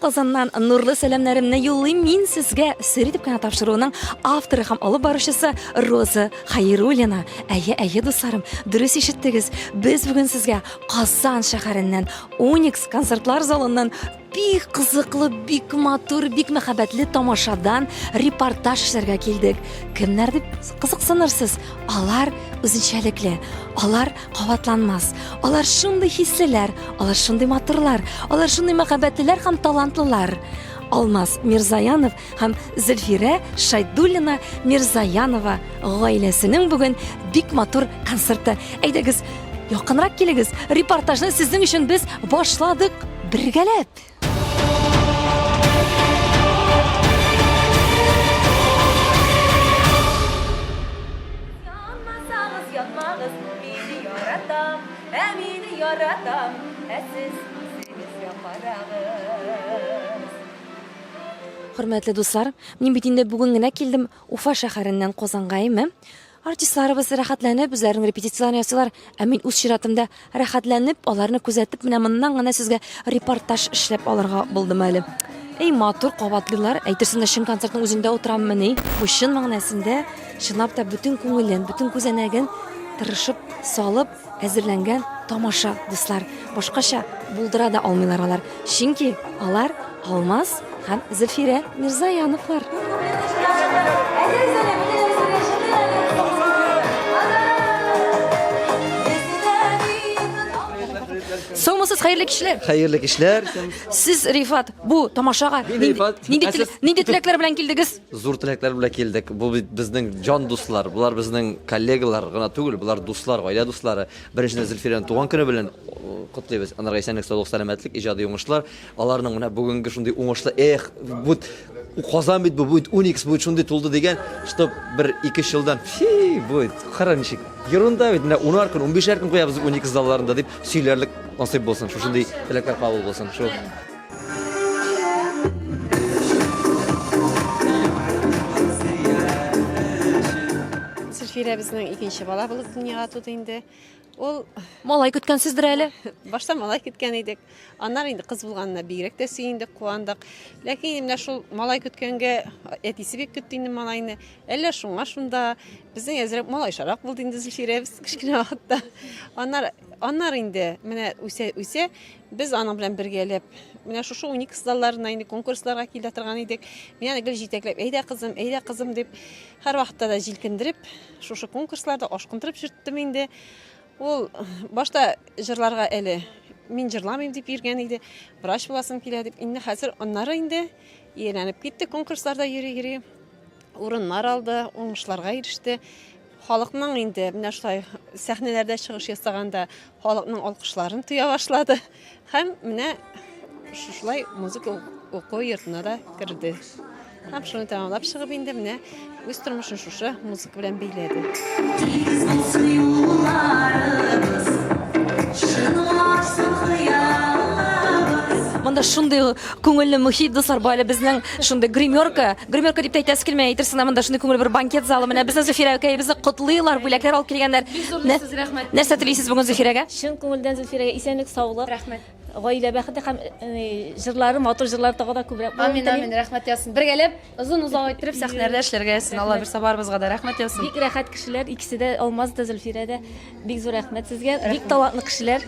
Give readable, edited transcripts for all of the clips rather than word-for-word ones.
Казаннан нурлы сәламнәремне юллыйм мин сезгә. Сер итеп кенә тапшыруының авторы һәм алып баручысы Роза Хәйруллина. Әйе, әйе, дусларым, дөрес ишеттегез. Без бүген сезгә Казан шәһәреннән, Уникс концертлар залыннан бик кызыклы, бик матур, бик мәхәббәтле тамашадан репортаж эшләргә килдек. Кемнәр дип кызыксынырсыз? Алар үзенчәлекле, алар кабатланмас. Алар шундый хислеләр, алар шундый матурлар, алар шундый мәхәббәтлеләр һәм талантлылар. Алмаз Мирзаянов һәм Зөлфирә Шайдуллина Мирзаянова гаиләсенең бүген бик матур концерты. Әйдәгез, якынрак килегез. Репортажны сезнең өчен без башладык бергәләп. Янмасагыз, янмагыз, мине яратам, ә мине яратам, ә сез үзегезгә карагыз. Хөрмәтле дуслар, мин бит инде бүген генә килдем Уфа шәһәреннән Казанга, әйме? Артистларыбыз рәхәтләнеп үзләренең репетицияләрен ясыйлар, ә мин үз чиратымда рәхәтләнеп, аларны күзәтеп, менә моннан гына сезгә репортаж эшләп алырга булдым әле. Эй, матур кабатлыйлар, әйтерсең дә чын концертның үзендә утыраммыни? Бу чын мәгънәсендә, чынлап та бөтен күңелен, бөтен күзәнәген тырышып салып әзерләнгән тамаша, дуслар. Башкача булдыра да алмыйлар алар. Чөнки алар Алмаз һәм Зөлфирә Мирзаяновлар. Саумысыз, хәерле кичләр. Хәерле кичләр. Сез, Рифат, бу тамашага нинди, нинди теләкләр белән килдегез? Зур теләкләр белән килдек. Бу бит безнең җан дуслар, болар безнең коллегалар гына түгел, болар дуслар, гаилә дуслары. Беренчедән Зөлфирәнең туган көне белән котлыйбыз. Анарга исәнлек, саулык, сәламәтлек, иҗади уңышлар. Аларның менә бүгенге шундый уңышлы, эх, вот Казан бит бу, будет Уникс, будет шундый тулды дигән, чтоб бер ике-өч елдан, фи, будет, кара ничек. Ерунда бит, менә унар көн, унбишәр көн куябыз Уникс залларында дип сөйләрлек насыйп булсын. Шушындый теләкләр кабул булсын. Шул. Зөлфирә безнең икенче бала булып дөньяга туды инде. Ул малай көткәнсездер әле. Башта малай көткән идек. Аннары инде кыз булганына бигрәк тә сөендек, куандык. Ләкин менә шул малай көткәнгә әтисе бик көтте инде малайны. Әллә шуңа шунда безнең әзрәк малайшарак булды инде Зөлфирәбез кечкенә вакытта. Аннары аннары инде менә үсә үсә без аның белән бергәләп менә шушы Уникс залларына инде конкурсларга килә торган идек. Мин аны гел җитәкләп, әйдә кызым, әйдә кызым дип һәрвакытта да җилкендереп, шушы конкурсларда ашкындырып йөрттем инде. Ул башта җырларга әле мин җырламыйм дип йөргән иде, врач буласым килә дип. Инде хәзер аннары инде ияләнеп китте конкурсларда йөри-йөри. Урыннар алды, уңышларга иреште. Халыкның инде менә шулай сәхнәләрдә чыгыш ясаганда халыкның алкышларын тоя башлады. Һәм менә шушылай музыка уку йортына да керде. Һәм шуны тәмамлап чыгып инде менә үз тормышын шушы музыка белән бәйләде. Тигез булсын юлларыбыз, чынлашсын хыялларыбыз. Монда шундый күңелле мохит, дуслар, бу әле безнең шундый гримерка. Гримерка дип тә әйтәсе килми, әйтерсең лә монда шундый күңелле бер банкет залы. Менә безнең Зөлфирә әкәебезне котлыйлар, бүләкләр алып килгәннәр. Рәхмәт. Нәрсә телисез бүген Зөлфирәгә? Чын күңелдән Зөлфирәгә исәнлек, саулык. Рәхмәт. Гаилә бәхете һәм җырлары, матур җырлар тагы да күбрәк булуын телим. Амин, амин, рәхмәт яусын. Бергәләп, озын-озак иттереп сәхнәләрдә эшләргә язсын. Алла бирсә барыбызга да рәхмәт яусын. Бик рәхәт кешеләр, икесе дә, Алмаз да, Зөлфирә дә. Бик зур рәхмәт сезгә. Бик талантлы кешеләр.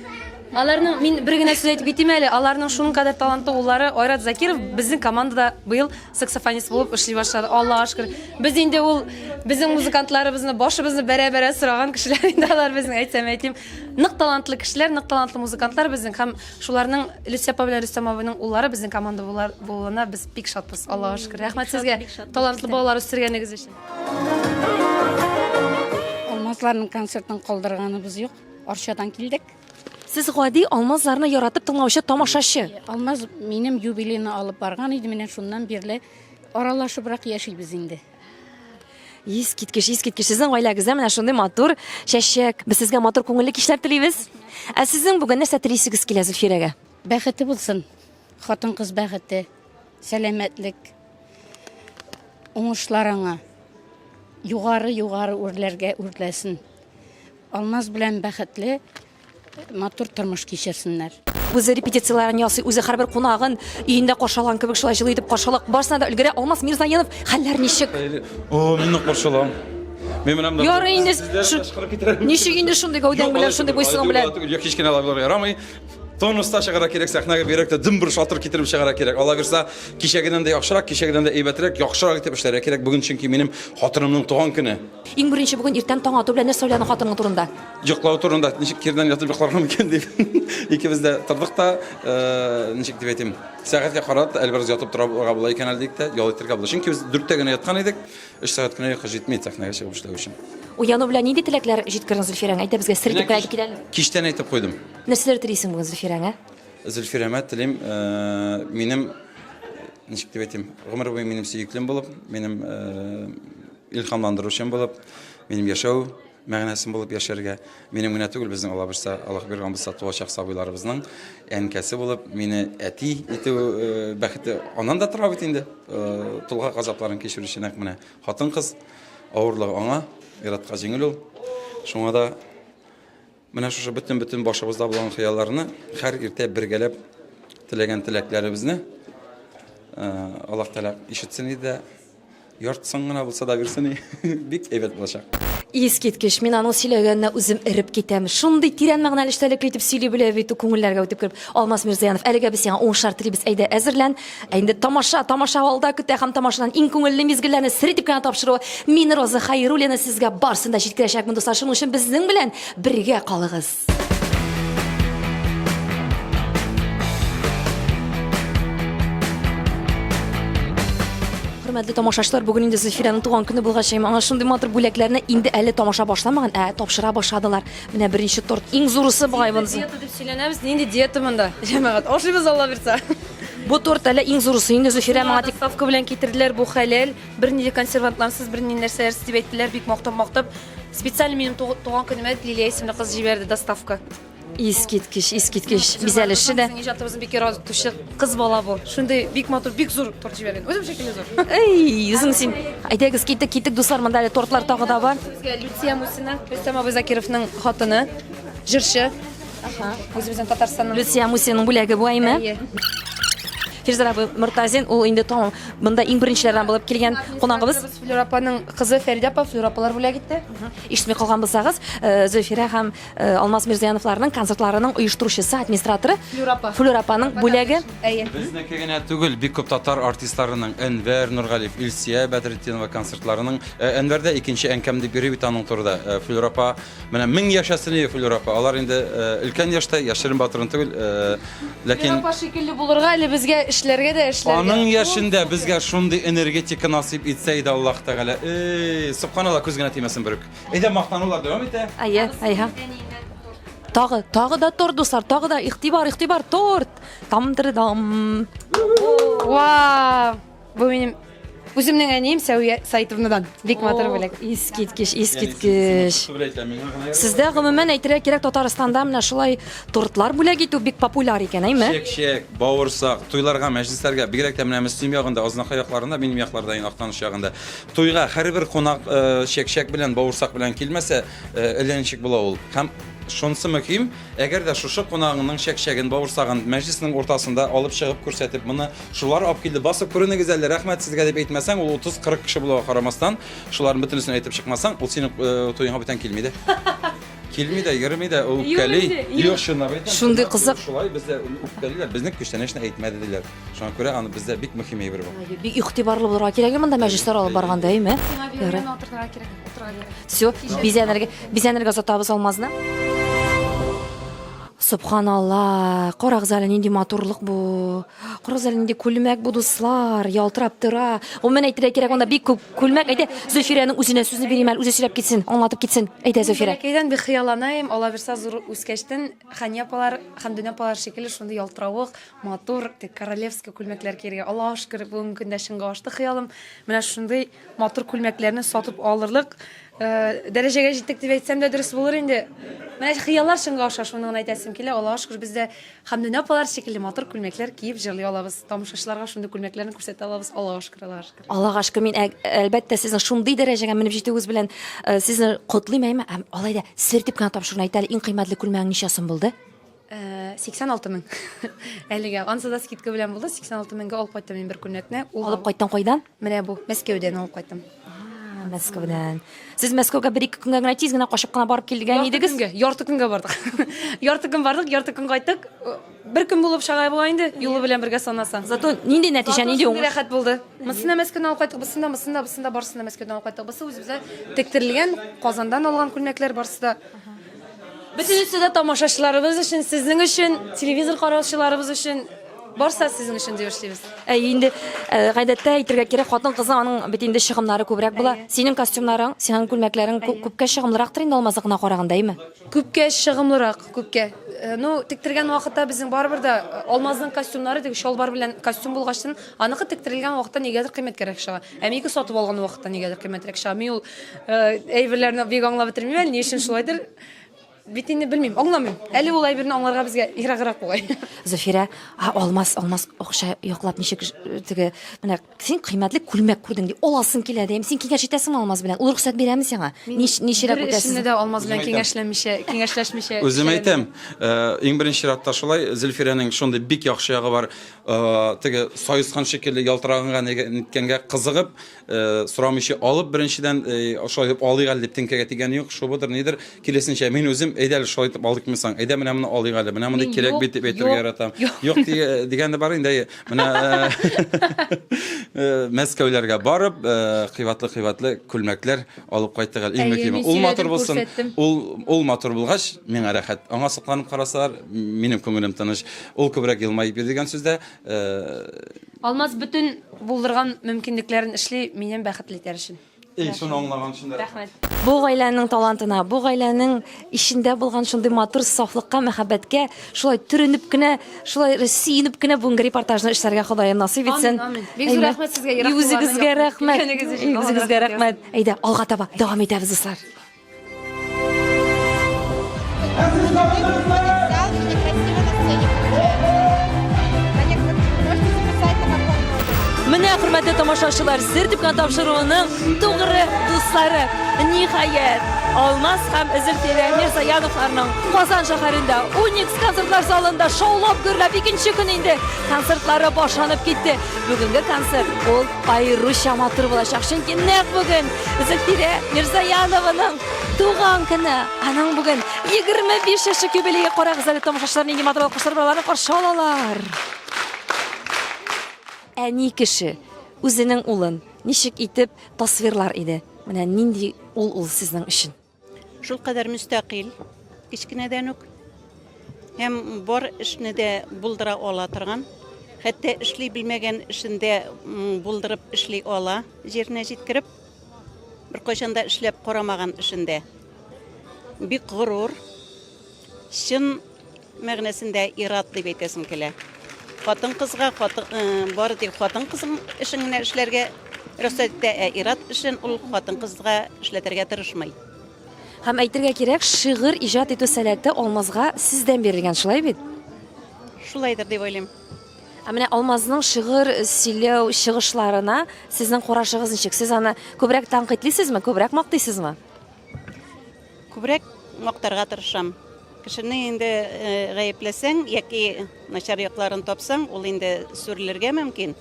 Аларның, мин бер генә сүз әйтеп китим әле, аларның шуның кадәр талантлы уллары Айрат Закиров безнең командада быел саксофонист булып эшли башлады. Аллага шөкер. Без инде ул безнең музыкантларыбызны башыбызны бәрә-бәрә сораган кешеләр инде алар безнең, әйтсәм әйтим. Нык талантлы кешеләр, нык талантлы музыкантлар безнең һәм шуларның Люция апа белән Рөстәм абыйның уллары безнең команда булуына без бик шатбыз. Аллага шөкер. Рәхмәт сезгә талантлы балалар үстергәнегез өчен. Алмазларның концертын калдырганыбыз юк. Арчадан килдек. Сез гади Алмазларны яратып тыңлаучы тамашачы. Алмаз минем юбилейны алып барган иде, менә шуннан бирле аралашыбрак яшибез инде. Искиткеч, искиткеч. Сезнең гаиләгездә менә шундый матур чәчәк. Без сезгә матур күңелле кичләр телибез. Ә сезнең бүген нәрсә телисегез килә Зөлфирәгә? Бәхете булсын. Хатын-кыз бәхете, сәламәтлек, уңышлар аңа. Югары-югары үрләргә үрләсен. Алмаз белән бәхетле, матур тормыш кичерсеннәр. Үзе репетицияләрен ясый, үзе һәрбер кунагын өендә каршы алган кебек шулай җылы итеп каршы ала. Барысына да өлгерә. Алмаз Мирзаянов, хәлләр ничек? О, мин нык борчылам. Мин менә монда. Ярый инде. Ничек инде шундый гәүдәң белән, шундый буйсының белән? Юк, һич кенә алай булырга ярамый. Тонуста чыгарга кирәк, сәхнәгә бигрәк тә дөм бер шатыр китереп чыгарга кирәк. Алла бирса, кичәгедән дә яхшырак, кичәгедән дә әйбәтрәк, яхшырак итеп эшләргә кирәк. Бүген чөнки минем хатынымның туган көне. Иң беренче бүген иртән таң ату белән нәрсә уйладың хатының турында? Йоклау турында, ничек кирдән ятып йокларга мөмкин дип. Икебез дә тордык та, э, ничек дип әйтим, сәгатькә карадык та, әле бераз ятып торырга була икән әле дик тә, ял итәргә була. Чөнки без дүрттә генә яткан идек, өч сәгать кенә йокы җитми сәхнәгә чыгып эшләү өчен. Уяну белән нинди теләкләр җиткердең Зөлфирәңә? Әйдә безгә сер итеп кенә әйтеп кит әле. Кичтән әйтеп куйдым. Нәрсәләр телисең бүген Зөлфирәңә? Зөлфирәмә телим, э, минем ничек дип әйтим, гомер буе минем сөеклем булып, минем э, илһамландыручым булып, минем яшәү мәгънәсен булып яшәргә, минем генә түгел, безнең Алла бирсә, Аллаһ биргән булса, туачак сабыйларыбызның әнкәсе булып, мине әти итү э, бәхете аннан да тора бит инде. Э, тулгак газапларын кичерүче нәкъ менә хатын-кыз авырлыгы аңа, ир-атка җиңел ул. Шуңа да менә шушы бөтен-бөтен башыбызда булган хыялларны һәр иртә бергәләп теләгән теләкләребезне э, Аллаһ Тәгалә ишетсен иде дә, Яртысын гына булса да бирсен, бик әйбәт булачак. Искиткеч, мин аның сөйләгәненә үзем эреп китәм. Шундый тирән мәгънәле эчтәлекле итеп сөйли белә бит ул, күңелләргә үтеп кереп. Алмаз Мирзаянов, әлегә без сиңа уңышлар телибез. Әйдә, әзерлән. Ә инде тамаша, тамаша алда көтә һәм тамашадан иң күңелле мизгелләрне сер итеп кенә тапшыруы. Мин, Роза Хәйруллина, сезгә барысын да җиткерәчәкмен, дуслар. Шуның өчен безнең белән бергә калыгыз. Хөрмәтле тамашачылар, бүген инде Зөлфирәнең туган көне булгач, аңа шундый матур бүләкләрне инде әле тамаша башламаган, ә тапшыра башладылар. Менә беренче торт, иң зурысы бугай монысы. Диета дип сөйләнәбез, нинди диета монда? Җәмәгать, ашыйбыз Алла бирса. Бу торт әле иң зурысы инде Зөлфирә моңа тик ставка белән китерделәр, бу хәләл, бернинди консервантларсыз, бернинди нәрсәләрсез дип әйттеләр, бик мактап-мактап. Специально минем туган көнемә Лилия исемле кыз җибәрде доставка. Искиткеч, искиткеч. Бизәлеше дә. Безнең иҗатыбызны бик яратучы кыз бала бу. Шундый бик матур, бик зур торт җибәргән. Үзем шикелле зур. Эй, үзең син. Әйдәгез, киттек, киттек, дуслар, монда әле тортлар тагы да бар. Безгә Люция Мусина, Рөстәм абый Закировның хатыны, җырчы. Үзебезнең Татарстанның. Люция Мусинаның бүләге бу, әйме? Әйе. Фирзәр абый Мортазин, ул инде тамам монда иң беренчеләрдән булып килгән кунагыбыз. Флюр апаның кызы Фәридә апа Флюр апалар бүләк итте. Ишетми калган булсагыз, э, Зөлфирә һәм э, Алмаз Мирзаяновларның концертларының оештыручысы, администраторы Флюр апа. Флюр апаның бүләге. Әйе. Безнеке генә түгел, бик күп татар артистларының Әнвәр Нургалиев, Илсия Бәдретдинова концертларының э, Әнвәр дә икенче әнкәм дип йөри бит аның турыда. Флюр апа Менә 1000 яшәсен иде Флюр апа. Алар инде э, өлкән яшьтә, яшерен батырын түгел, э, ләкин Флюр апа шикелле булырга әле безгә эшләргә дә эшләргә. Аның яшендә безгә шундый энергетика насыйп итсә иде Аллаһ Тәгалә. Эй, субханалла, күз генә тимәсен берүк. Әйдә, мактанулар дәвам итә. Әйе, әйе. Тагы, тагы да торт, дуслар, тагы да игътибар, игътибар, торт. Там-дыр-дам. Вау! Бу минем үземнең әнием Сәвия Саитовнадан. Бик матур бүләк. Искиткеч, искиткеч. Сездә гомумән әйтергә кирәк Татарстанда менә шулай тортлар бүләк итү бик популяр икән, әйме? Чәк-чәк, бавырсак, туйларга, мәҗлесләргә, бигрәк тә менә Мөслим ягында, Азнакай якларында, минем якларда, инде Актаныш ягында. Туйга һәрбер кунак э, чәк-чәк белән, бавырсак белән килмәсә, э, әллә ничек була ул. Һәм шунысы мөһим, әгәр дә шушы кунагыңның чәк-чәген, бавырсагын мәҗлеснең уртасында алып чыгып күрсәтеп, моны Шулар алып килде. Басып күренегез әле, рәхмәт сезгә дип әйтмәсәң, ул 30-40 кеше булуга карамастан, шуларның бөтенесен әйтеп чыкмасаң, ул синең э, туеңа бүтән килми дә. Килми дә, йөрми дә, ул үпкәли. Юк, чынлап әйтәм. Шундый кызык. Шулай бездә үпкәлиләр, безнең күчтәнәчне әйтмәде диләр. Шуңа күрә аны бездә бик мөһим әйбер бу. Бик игътибарлы булырга кирәк монда мәҗлесләр алып барганда, әйме? Сиңа биргән утырырга кирәк, утырырга кирәк. Все, бизәнергә, бизәнергә озатабыз Алмазны. Собханалла, карагыз әле нинди матурлык бу. Карагыз әле нинди күлмәк бу, дуслар, ялтырап тора. Гомумән әйтергә кирәк, монда бик күп күлмәк. Әйдә, Зөлфирәнең үзенә сүзне бирим әле, үзе сөйләп китсен, аңлатып китсен. Әйдә, Зөлфирә. Бәләкәйдән бик хыялланаем, Алла бирса, зур үскәчтен Хәния апалар, Хәмдүнә апалар шикелле шундый ялтыравык, матур, тик королевский күлмәкләр кияргә. Аллага шөкер, бүгенге көндә чынга ашты хыялым. Менә шундый матур күлмәкләрне сатып алырлык э, дәрәҗәгә җиттек дип әйтсәм дә дөрес булыр инде. Менә хыяллар чынга аша, шуны гына әйтәсем килә. Аллага шөкер, без дә Хәмдүнә апалар шикелле матур күлмәкләр киеп җырлый алабыз. Тамашачыларга шундый күлмәкләрне күрсәтә алабыз. Аллага шөкер, Аллага шөкер. Аллага шөкер, мин әлбәттә сезнең шундый дәрәҗәгә менеп җитүегез белән э, сезне котлыйм, әйме? Һәм алай да сер дип кенә тапшыруны әйт әле, иң кыйммәтле күлмәгең ничә сум булды? 86 мең. Әлегә. Ансы да скидка белән булды. 86 меңгә алып кайттым мин бер күлмәкне. Ул алып кайттың кайдан? Менә бу, Мәскәүдән алып кайттым. Мәскәүдән. Сез Мәскәүгә бер-ике көнгә генә тиз генә качып кына барып килгән идегез? Ярты көнгә, ярты көнгә бардык. Ярты көн бардык, ярты көн кайттык. Бер көн булып шагай була инде, юлы белән бергә санасаң. Зато нинди нәтиҗә, нинди уңыш. Рәхәт булды. Монысын да Мәскәүдән алып кайттык, бусын да, монысын да, бусын да, барысын да Мәскәүдән алып кайттык. Бусы үзебездә тектерелгән, Казандан алган күлмәкләр барысы да. Бөтенесе дә тамашачыларыбыз өчен, сезнең өчен, телевизор караучыларыбыз өчен, барысы да сезнең өчен дип эшлибез. Ә инде э, гадәттә әйтергә кирәк, хатын-кызның аның бит инде чыгымнары күбрәк була. Синең костюмнарың, синең күлмәкләрең күпкә чыгымлырактыр инде Алмазныкына караганда, әйме? Күпкә чыгымлырак, күпкә. Э, ну, тектергән вакытта безнең барыбер дә э, Алмазның костюмнары теге чалбар белән костюм булгачтын, аныкы тектерелгән вакытта нигәдер кыйммәткәрәк чыга. Ә минеке сатып алган вакытта нигәдер кыйммәтрәк чыга. Мин ул э, әйберләрне бик аңлап бетермим әле, ни өчен шулайдыр. Бит инде белмим, аңламыйм. Әле ул әйберне аңларга безгә ераграк бугай. Зөфирә, а Алмаз, Алмаз акча яклап ничек теге, менә син кыйммәтле күлмәк күрдең ди, аласың килә дим. Син киңәш итәсеңме Алмаз белән? Ул рөхсәт бирәме сиңа? Нич, ничерәк Бер үтәсез? эшемне дә Алмаз белән киңәшләмичә, киңәшләшмичә. Үзем әйтәм, э, иң беренче чиратта шулай, Зөлфирәнең шундый бик яхшы ягы бар. Теге саескан шикелле ялтыраганга ниткәнгә кызыгып, сорамыйча алып беренчедән, шулай итеп алыйк әле дип теңкәгә тигәне юк, шубыдыр, нидер. Киресенчә, мин үзем, әйдә әле шулай итеп алыйк мисаң, әйдә менә моны алыйк әле, менә мондый кирәк бит дип әйтергә яратам. Юк дигәне бар инде, менә Мәскәүләргә барып, кыйбатлы-кыйбатлы күлмәкләр алып кайттык әле. Иң мөһиме, ул матур булсын. Ул ул матур булгач, миңа рәхәт. Аңа сокланып карасалар, минем күңелем тыныч. Ул күбрәк елмаеп йөри дигән сүз дә. Алмаз бөтен булдырган мөмкинлекләрен эшли минем бәхетле итәр өчен. Эй, шуны аңлаган өчен дә рәхмәт. Бу гаиләнең талантына, бу гаиләнең эчендә булган шундый матур сафлыкка, мәхәббәткә шулай төренеп кенә, шулай сөенеп кенә бүгенге репортажны эшләргә Ходаем насыйп итсен. Амин, амин. Бик зур рәхмәт сезгә, ерак юлларны Үзегезгә якын рәхмәт. иткәнегез өчен. Алла Үзегезгә рәхмәт рәхмәт. Әйдә, алга таба дәвам итәбез, дуслар. Менә, хөрмәтле тамашачылар, Сер дип кенә тапшыруының тугры дуслары. Ниһаять, Алмаз һәм Зөлфирә Мирзаяновларның Казан шәһәрендә Уникс концертлар залында шаулап гөрләп икенче көн инде концертлары башланып китте. Бүгенге концерт ул аеруча матур булачак, чөнки нәкъ бүген Зөлфирә Мирзаянованың туган көне. Аның бүген 25 яшьлек юбилее. Карагыз әле, тамашачылар нинди матур алкышлар белән аларны каршы алалар. Әни кеше үзенең улын ничек итеп тасвирлар иде? Менә нинди ул ул сезнең өчен? Шулкадәр мөстәкыйль, кечкенәдән үк. Һәм бар эшне дә булдыра ала торган. Хәтта эшли белмәгән эшен дә булдырып эшли ала, җиренә җиткереп. Беркайчан да эшләп карамаган эшен дә. Бик горур, чын мәгънәсендә ир-ат дип әйтәсем килә. Хатын-кызга хатын, э, бары тик хатын-кызның эшен генә эшләргә рөхсәт итә, ә ир-ат эшен ул хатын-кызга эшләтергә тырышмый. Һәм әйтергә кирәк, шигырь иҗат итү сәләте Алмазга сездән бирелгән, шулай бит? Шулайдыр дип уйлыйм. Ә менә Алмазның шигырь сөйләү чыгышларына сезнең карашыгыз ничек? Сез аны күбрәк тәнкыйтьлисезме, күбрәк мактыйсызмы? Күбрәк мактарга тырышам. Кешене инде гаепләсәң яки начар якларын тапсаң, ул инде сүрелергә мөмкин.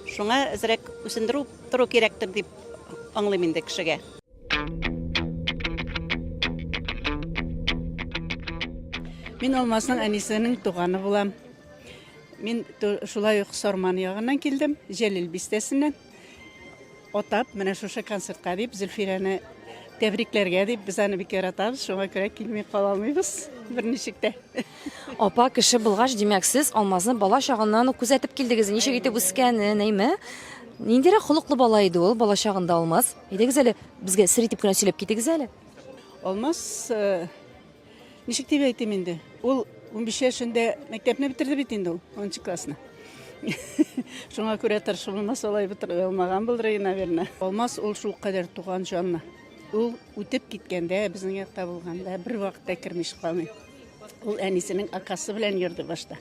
Шуңа әзрәк үсендерү тору кирәктер дип аңлыйм инде кешегә. Мин Алмазның әнисенең туганы булам. Мин шулай ук Сарман ягыннан килдем, Җәлил бистәсеннән. Атап, менә шушы концертка дип, Зөлфирәне тәбрикләргә дип, без аны бик яратабыз, шуңа күрә килми кала алмыйбыз берничек тә. Апа кеше булгач, димәк, сез Алмазны бала чагыннан ук күзәтеп килдегез, ничек итеп үскәнен, әйме? Ниндирәк холыклы бала иде ул бала чагында Алмаз? Әйдәгез әле, безгә сер итеп кенә сөйләп китегез әле. Алмаз э, Ничек дип әйтим инде? Ул 15 яшендә мәктәпне бетерде бит инде ул, 10 классны. Шуңа күрә тырышып булмаса алай бетерә алмаган булыр иде, наверное. Алмаз ул шул кадәр туган җанлы. Ул үтеп киткәндә, безнең якта булганда бер вакытта керми чыга алмый. Ул әнисенең акасы белән йөрде башта.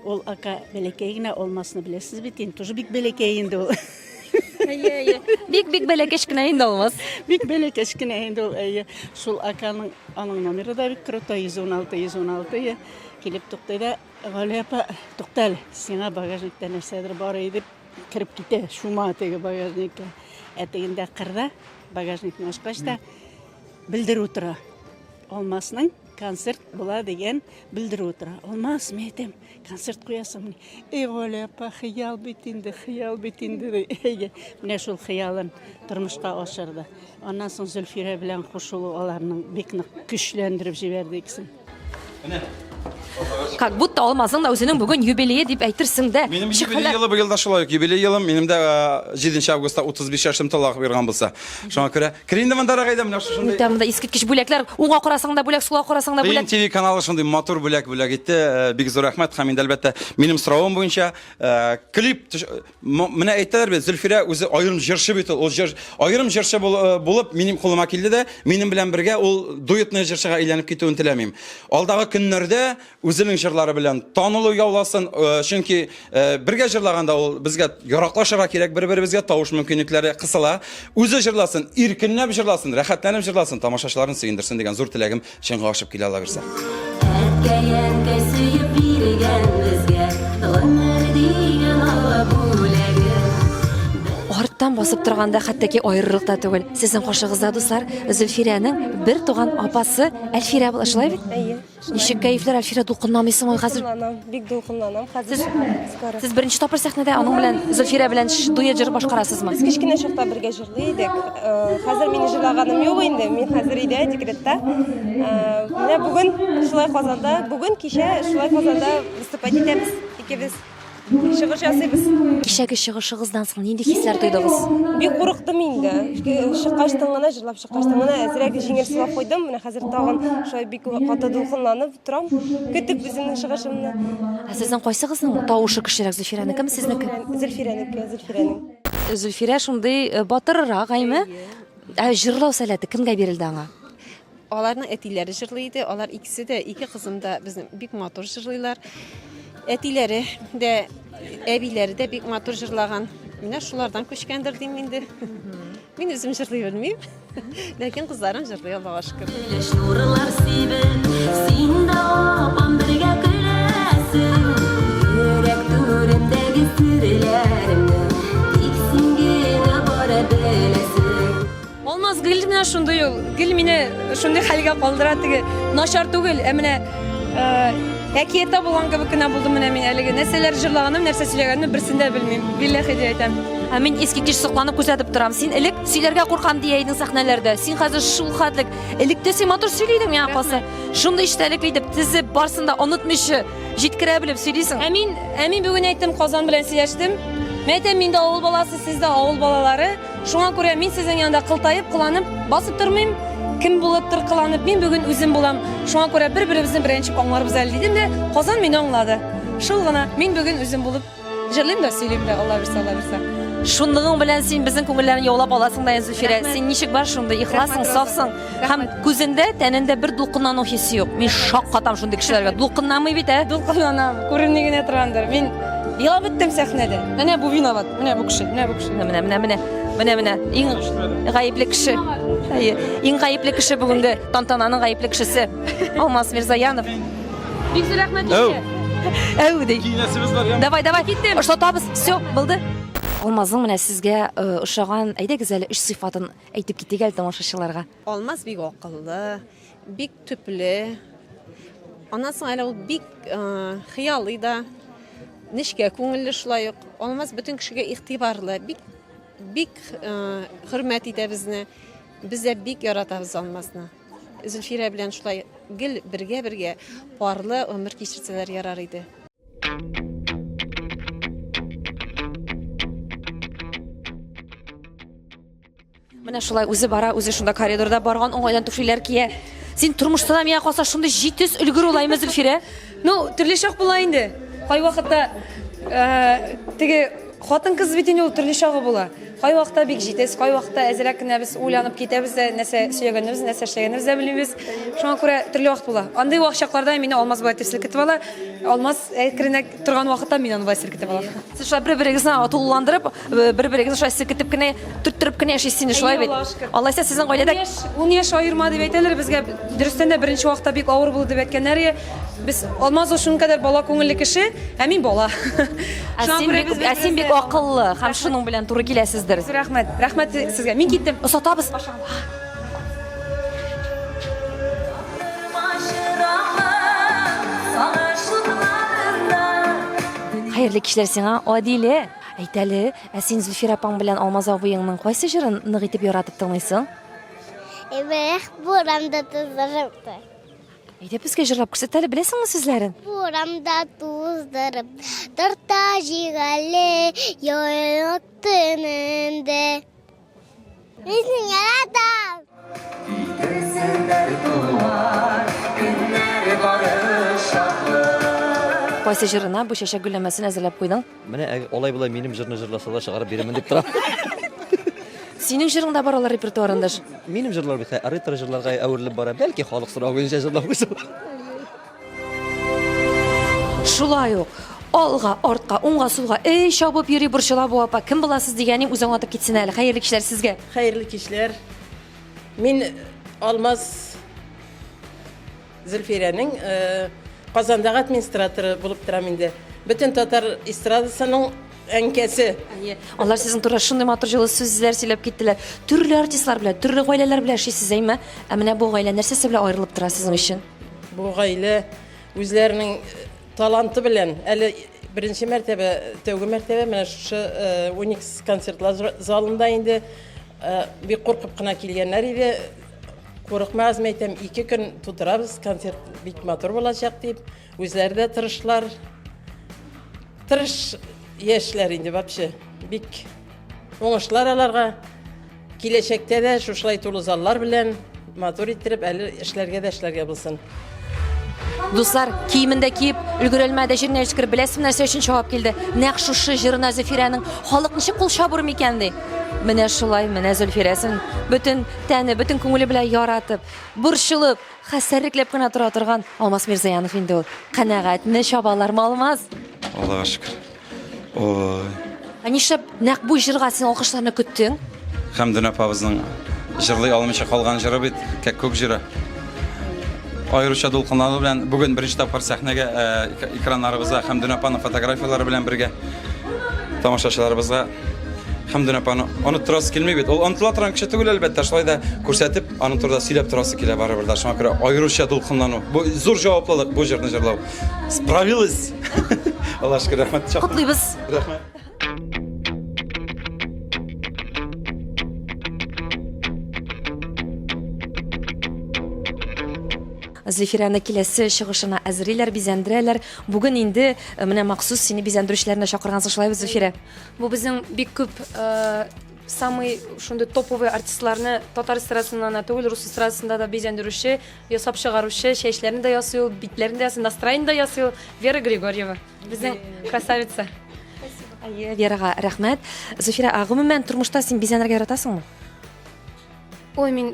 Ул ака бәләкәй генә Алмазны беләсез бит инде, тоже бик бәләкәй инде ул. Әйе, әйе. Бик-бик бәләкәч кенә инде Алмаз. Бик бәләкәч кенә инде ул, әйе. Шул Аканың, аның номеры да бик крутой, 116, 116, әйе. Килеп туктый да, Галия апа, тукта әле, сиңа багажникта нәрсәдер бар иде дип кереп китә, чума теге багажникка. Ә тегендә кырда багажникны ачкач та белдерү тора. Алмасның концерт була дигән белдерү тора. Алмас, мин әйтәм, концерт куясыңмыни? Эй, Галя апа, хыял бит инде, хыял бит инде, ди. Әйе, менә шул хыялын тормышка ашырды. Аннан соң Зөлфирә белән кушылу аларның бик нык көчләндереп җибәрде икесен. Менә. Как будто Алмазның да үзенең бүген юбилее дип әйтерсең дә. Минем юбилей елы быел да шулай ук юбилей елым. Минем дә 7 августта 35 яшем тула биргән булса. Шуңа күрә кер инде мондарак әйдә менә шушындый. Менә монда искиткеч бүләкләр. Уңга карасаң да бүләк, сулга карасаң да бүләк. TV каналы шундый матур бүләк бүләк итте. Э, бик зур рәхмәт һәм инде әлбәттә минем соравым буенча э, клип менә әйтәләр бит, Зөлфирә үзе аерым җырчы бит ул. Ул җыр аерым җырчы э, булып минем кулыма килде дә, минем белән бергә ул дуэтный җырчыга әйләнеп китүен теләмим. Алдагы көннәрдә үзенең җырлары белән танылу яуласын, э, чөнки э, бергә җырлаганда ул безгә яраклашырга кирәк, бер-беребезгә тавыш мөмкинлекләре кысыла. Үзе җырласын, иркенләп җырласын, рәхәтләнеп җырласын, тамашачыларын сөендерсен дигән зур теләгем Чынга ашып килә ала бирсә. Әткәй-әнкәй сөеп биргән безгә Гомер дигән Алла бүләге. Арттан басып торганда хәтта ки аерырлык та түгел. Сезнең каршыгызда, дуслар, Зөлфирәнең бер туган апасы Әлфирә була, шулай бит? Әйе. Ничек кәефләр, Әлфирә, дулкынламыйсыңмы хәзер? Дулкынланам, бик дулкынланам хәзер. Сез, сез беренче тапкыр сәхнәдә аның белән Зөлфирә белән дуэт җыр башкарасызмы? Без кечкенә чакта бергә җырлый идек. Э, хәзер мине җырлаганым юк инде. Мин хәзер өйдә, декретта. Э, менә бүген шулай Казанда, бүген кичә шулай Казанда выступать итәбез икебез. Чыгыш ясыйбыз. Кичәге чыгышыгыздан соң нинди хисләр тойдыгыз? Бик курыктым инде. Чыккачтан гына, җырлап чыккачтан гына әзрәк җиңел сулап куйдым. Менә хәзер тагын шулай бик каты дулкынланып торам, көтеп үземнең чыгышымны. Ә сезнең кайсыгызның тавышы көчлерәк, Зөлфирәнекеме, сезнеке? Зөлфирәнеке, Зөлфирәнең. Зөлфирә шундый э, батыррак, әйме? Ә җырлау сәләте кемгә бирелде аңа? Аларның әтиләре җырлый иде. Алар икесе дә, ике кызым да безнең бик матур җырлыйлар. Әтиләре дә, әбиләре дә бик матур җырлаган. Менә шулардан күчкәндер дим инде. Мин үзем җырлый белмим. Ләкин кызларым җырлый, Аллага шөкер. Кояш нурлар сибеп, син дә апам бергә көләсең. Йөрәк түрендәге серләремне тик син генә бары беләсең. Алмаз гел менә шундый ул, гел мине шундый хәлгә калдыра теге. Начар түгел, ә менә э, әкияттә булган кебек кенә булдым менә мин әлеге. Нәрсәләр җырлаганым, нәрсә сөйләгәнемне берсен дә белмим. Билләхи дип әйтәм. Ә мин искиткеч сокланып күзәтеп торам. Син элек сөйләргә куркам дия идең сәхнәләрдә. Син хәзер шул хәтлек. Элек тә син матур сөйли идең миңа калса. Шундый эчтәлекле итеп тезеп, барсын да онытмыйча, җиткерә белеп сөйлисең. Ә мин, ә мин бүген әйттем, Казан белән сөйләштем. Мин әйтәм, мин дә авыл баласы, сез дә авыл балалары. Шуңа күрә мин сезнең янда кылтаеп, кыланып басып тормыйм. Кем булыптыр кыланып, мин бүген үзем булам. Шуңа күрә бер-беребезне беренче аңларбыз әле дидем дә, Казан мине аңлады. Шул гына, мин бүген үзем булып җырлыйм да, сөйлим дә, Алла бирсә, Алла бирсә. Шунлыгың белән син безнең күңелләрне яулап аласың да, Зөлфирә. Син ничек бар шундый, ихлассың, сафсың. Һәм күзендә, тәнендә бер дулкынлану хисе юк. Мин шаккатам шундый кешеләргә. Дулкынланмый бит, ә? Дулкынланам, күренми генә торгандыр. Мин елап беттем сәхнәдә. Әнә бу виноват. Менә бу кеше, менә бу кеше. Менә, менә, менә. Менә, менә. Иң гаепле кеше. Әйе. Иң гаепле кеше бүгенге тантананың гаепле кешесе. Алмаз Мирзаянов. Бик зур рәхмәт сезгә. Әү ди. Киенәсебез бар, яме. Давай, давай. Киттем. Ошатабыз. Все, булды. Алмазның менә сезгә э, ошаган, әйдәгез әле өч сыйфатын әйтеп китик әле тамашачыларга. Алмаз бик акыллы, бик төпле. Аннан соң әле ул бик э, хыялый да, нечкә күңелле шулай ук. Алмаз бөтен кешегә игътибарлы, бик бик э, хөрмәт итә безне. Без дә бик яратабыз Алмазны. Зөлфирә белән шулай гел бергә-бергә парлы гомер кичерсәләр ярар иде. Менә шулай үзе бара, үзе шунда коридорда барган уңайдан туфлиләр кия. Син тормышта да миңа калса шундый җитез өлгер улаймы, Зөлфирә? Ну, төрле чак була инде. Кайвакытта э, теге хатын-кыз бит инде ул төрле чагы була. Кайвакытта бик җитез, кайвакытта әзрәк кенә без уйланып китәбез дә, нәрсә сөйләгәнебез, нәрсә эшләгәнебез дә белмибез. Шуңа күрә төрле вакыт була. Андый вак чакларда мине Алмаз болай итеп селкетеп ала. Алмаз әкренрәк торган вакытта мин аны болай селкетеп алам. Сез шулай бер-берегезне тулыландырып, бер-берегезне шулай селкетеп кенә, төрттереп кенә яшисез инде, шулай бит? Алайса сезнең гаиләдә 10 яшь аерма дип әйтәләр безгә. Дөрестән дә беренче вакытта бик авыр булды дип әйткәннәр иде. Без Алмаз ул шуның кадәр бала күңелле кеше, ә мин бала. Ә син бик, ә син бик акыллы һәм шуның белән туры киләсездер. Рәхмәт, рәхмәт сезгә. Мин киттем. Озатабыз. Хәерле кичләр сиңа, Адилә. Әйт әле, ә син Зөлфирә апаң белән Алмаз абыеңның кайсы җырын нык итеп яратып тыңлыйсың? Эх, бурамда туздырып. Әйдә безгә җырлап күрсәт әле, беләсеңме сүзләрен? Бурамда туздырып, тарта җигале, яйлык төнендә. Мин сине яратам. Кайсы җырына бу чәчәк гөлләмәсен әзерләп куйдың? Менә алай болай минем җырны җырласалар чыгарып бирермен дип торам. Синең җырың да бар алар репертуарында. Минем җырлар бит ретро җырларга әверелеп бара. Бәлки халык сорау буенча җырлап куйсам. Шулай ук алга, артка, уңга, сулга эй чабып йөри борчыла бу апа. Кем буласыз дигәнем үзе аңлатып китсен әле. Хәерле кичләр сезгә. Хәерле кичләр. Мин Алмаз Зөлфирәнең Казандагы администраторы булып торам инде. Бөтен татар эстрадасының әнкәсе. Әйе. Алар сезнең турында шундый матур җылы сүзләр сөйләп киттеләр. Төрле артистлар белән, төрле гаиләләр белән эшлисез, әйме? Ә менә бу гаилә нәрсәсе белән аерылып тора сезнең өчен? Бу гаилә үзләренең таланты белән әле беренче мәртәбә, тәүге мәртәбә менә шушы Уникс концертлар залында инде бик куркып кына килгәннәр иде. Курыкмагыз, мәйтәм, ике көн тутырабыз, концерт бик матур булачак дип. Үзләре дә тырышлар. Тырыш яшьләр инде вообще. Бик уңышлар аларга. Киләчәктә дә шушылай тулы заллар белән матур иттереп әле эшләргә дә эшләргә булсын. Дуслар, киемен дә киеп өлгерәлмәде, җиренә җиткереп, беләсезме нәрсә өчен чабып килде? Нәкъ шушы җырына Зөлфирәнең халык ничек кул чабыр микән ди. Менә шулай, менә Зөлфирәсен бөтен тәне, бөтен күңеле белән яратып, борчылып, хәстәрлекләп кенә тора торган Алмаз Мирзаянов инде ул. Канәгатьме, чабалармы Алмаз? Аллага шөкер. Ой. Ә нишләп нәкъ бу җырга син алкышларны көттең? Хәмдүн апабызның җырлый алмыйча калган җыры бит, Кәккүк җыры. Аеруча дулкынлану белән бүген беренче тапкыр сәхнәгә э, экраннарыбызга Хәмдүн апаның фотографияләре белән бергә тамашачыларыбызга Хәмдүн апаны оныттырасы килми бит. Ул онытыла торган кеше түгел, әлбәттә, шулай да күрсәтеп, аның турында сөйләп торасы килә барыбер дә. Шуңа күрә аеруча дулкынлану. Бу зур җаваплылык бу җырны җырлау. Справилась! Аллаһ шөкер, рәхмәт. Котлыйбыз. Рәхмәт. Зөлфирәне киләсе чыгышына әзерлиләр, бизәндерәләр. Бүген инде э, менә махсус сине бизәндерүчеләрне чакыргансың, шулай бит, Зөлфирә? Бу безнең бик күп э, самый шундый топовый артистларны татар эстрадасыннан гына түгел, рус эстрадасында да бизәндерүче, ясап чыгаручы, чәчләрен дә ясый ул, битләрен дә ясый, настроение дә ясый ул. Вера Григорьева. Безнең красавица. Әйе, Верага рәхмәт. Зөфирә, ә гомумән тормышта син бизәнергә яратасыңмы? Ой, мин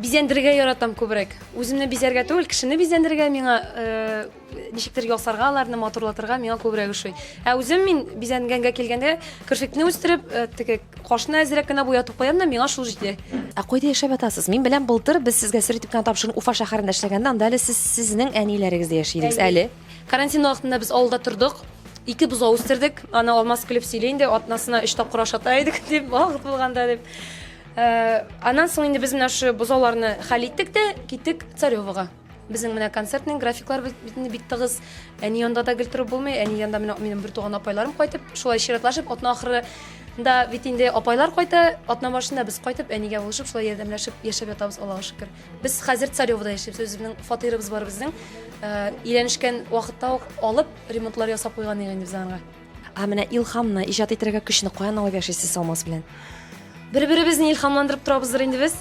бизәндерергә яратам күбрәк. Үземне бизәргә түгел, кешене бизәндерергә миңа э, ничектер ясарга, аларны матурлатырга миңа күбрәк ошый. Ә үзем мин бизәнгәнгә килгәндә керфекне үстереп, э, теге кашны әзрәк кенә буятып куям да, миңа шул җитә. Ә кайда яшәп ятасыз? Мин беләм, былтыр без сезгә сер итеп кенә тапшырган Уфа шәһәрендә эшләгәндә, анда әле сез сезнең әниләрегездә яши идегез әле. Карантин вакытында без авылда тордык. Ике бозау үстердек. Аны Алмаз көлеп сөйли инде, атнасына өч тапкыр ашата идек дип, вакыт булганда дип. Э, аннан соң инде без менә шушы бозауларны хәл иттек тә, киттек Царевога. Безнең менә концертный графиклар бит инде бик тыгыз. Әни янында да гел торып булмый. Әни янында менә минем бертуган апайларым кайтып, шулай чиратлашып, атна ахыры да бит инде апайлар кайта, атна башында без кайтып, әнигә булышып, шулай ярдәмләшеп яшәп ятабыз, Аллага шөкер. Без хәзер Царевода яшибез, үзебезнең фатирыбыз бар безнең. Э, өйләнешкән вакытта ук алып, ремонтлар ясап куйган идек инде без аңа. Ә менә илһамны, иҗат итәргә көчне каян алып яшисез Алмаз белән? Бер-беребезне илһамландырып торабыздыр инде без.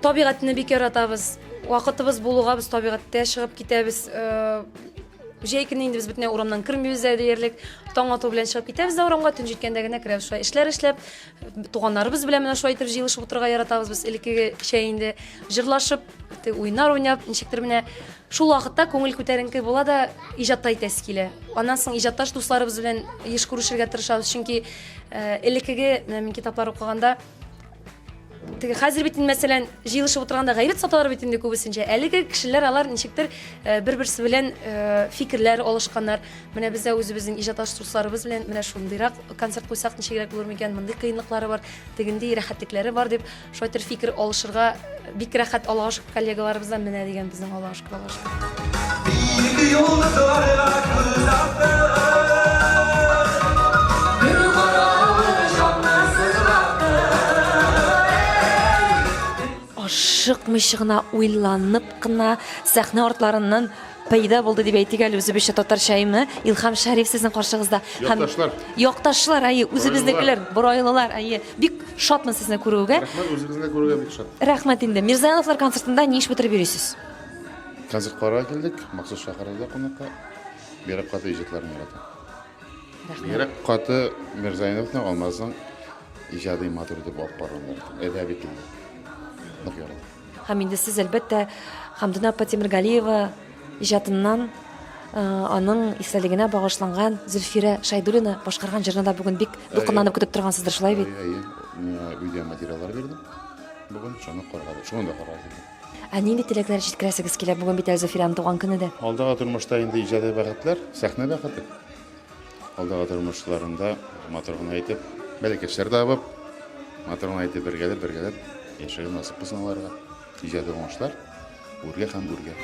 Табигатьне бик яратабыз. Вакытыбыз булуга без табигатьтә чыгып китәбез. Э, Җәй көне инде без бөтенләй урамнан кермибез дә диярлек. Таң ату белән чыгып китәбез дә урамга, төн җиткәндә генә керәбез. Шулай эшләр эшләп, туганнарыбыз белән менә шулай итеп җыелышып утырырга яратабыз без элеккегечә инде. Җырлашып, уеннар уйнап, ничектер менә шул вакытта күңел күтәренке була да, иҗатта итәсе килә. Аннан соң иҗатташ дусларыбыз белән еш күрешергә тырышабыз, чөнки э, элеккеге менә мин китаплар укыганда Теге хәзер бит инде, мәсәлән, җыелышып утырганда гайбәт саталар бит инде күбесенчә. Әлеге кешеләр алар ничектер э, бер-берсе белән э, фикерләр алышканнар. Менә без дә үзебезнең иҗатташ дусларыбыз белән менә шундыйрак концерт куйсак ничегрәк булыр микән, мондый кыенлыклары бар, тегендей рәхәтлекләре бар дип, шулай итеп фикер алышырга бик рәхәт, Аллага шөкер, коллегаларыбыздан менә дигән безнең Аллага шөкер, Аллага шөкер. Биек йолдызларга күз аттым. Бер каравы җанны сызлатты. Ашыкмыйча гына, уйланып кына сәхнә артларыннан пәйда булды дип әйтик әле үзебезчә татарча әйме? Илһам Шәриф сезнең каршыгызда. Һәм Якташлар. Якташлар, әйе, үзебезнекеләр, борайлылар, әйе. Бик шатмын сезне күрүгә. Рәхмәт, үзегезне күрүгә бик шат. Рәхмәт инде. Мирзаяновлар концертында ни эш бетереп йөрисез? Концерт карарга килдек, махсус чакырылды кунакка. Бигрәк каты иҗатларын яратам. Бигрәк каты Мирзаяновның, Алмазның иҗади матур итеп алып баруын яратам. Әдәби телдә. Нык яратам. Һәм инде сез, әлбәттә, Хәмдүнә апа Тимергалиева иҗатыннан э, аның истәлегенә багышланган Зөлфирә Шәйдуллина башкарган җырны да бүген бик дулкынланып көтеп торгансыздыр, шулай бит? Әйе, миңа видеоматериаллар бирде. Бүген шуны карарга, шуны да карарга килдем. Ә нинди теләкләр җиткерәсегез килә? Бүген бит әле Зөлфирәнең туган көне дә. Алдагы тормышта инде иҗади бәхетләр, сәхнә бәхете. Алдагы тормышларында матур гына итеп, бәләкәчләр табып, матур гына итеп бергәләп, бергәләп яшәргә насыйп булсын аларга. Иҗади уңышлар, үргә һәм үргә.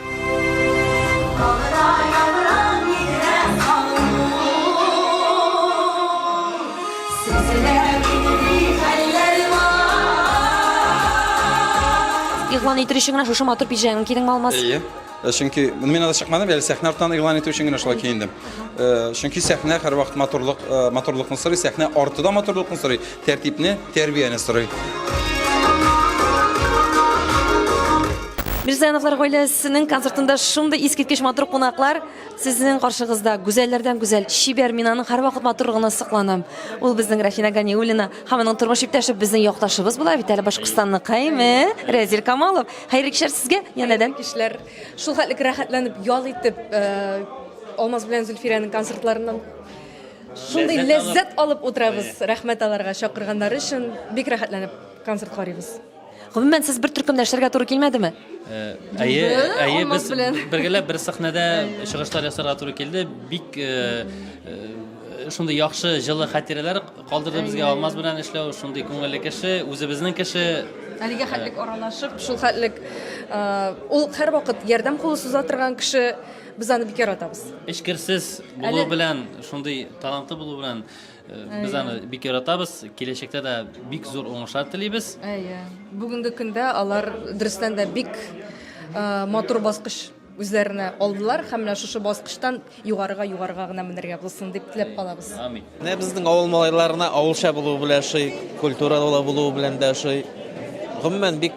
Игълан итер өчен генә шушы матур пиджагыңны кидеңме, Алмаз? Әйе. Э, чөнки мин анда чыкмадым, әле сәхнә артыннан игълан итү өчен генә шулай киендем. Э, чөнки сәхнә һәрвакыт матурлык, э, матурлыкны сорый, сәхнә арты да матурлыкны сорый, тәртипне, тәрбияне сорый. Мирзаяновлар гаиләсенең концертында шундый искиткеч матур кунаклар. Сезнең каршыгызда гүзәлләрдән гүзәл, чибәр, мин аның һәрвакыт матурлыгына сокланам. Ул безнең Рәфинә Ганиуллина һәм аның тормыш иптәше безнең якташыбыз була бит әле Башкортстанныкы, әйме? Рәзил Камалов. Хәерле кичләр сезгә янәдән. Кичләр. Шул хәтлек рәхәтләнеп ял итеп, э, Алмаз белән Зөлфирәнең концертларыннан шундый ләззәт алып утырабыз. Рәхмәт аларга чакырганнары өчен. Бик рәхәтләнеп концерт карыйбыз. Гомумән, сез бер төркемдә эшләргә туры килмәдеме? Э, әйе, әйе, без бергәләп бер сәхнәдә чыгышлар ясарга туры килде. Бик э, э, шундый яхшы, җылы хатирәләр калдырды безгә Алмаз белән эшләү, шундый күңелле кеше, үзебезнең кеше. Әлегә хәтлек аралашып, шул хәтлек ул һәрвакыт ярдәм кулы суза торган кеше, без аны бик яратабыз. Эчкерсез булуы белән, шундый талантлы булуы белән Э, без аны бик яратабыз. Киләчәктә дә бик зур уңышлар телибез. Әйе. Бүгенге көндә алар дөрестән дә бик э, матур баскыч үзләренә алдылар һәм менә шушы баскычтан югарыга югарыга гына менәргә булсын дип теләп калабыз. Амин. Менә безнең авыл малайларына авылча булуы белән ошый, культуралы булуы белән дә ошый. Гомумән бик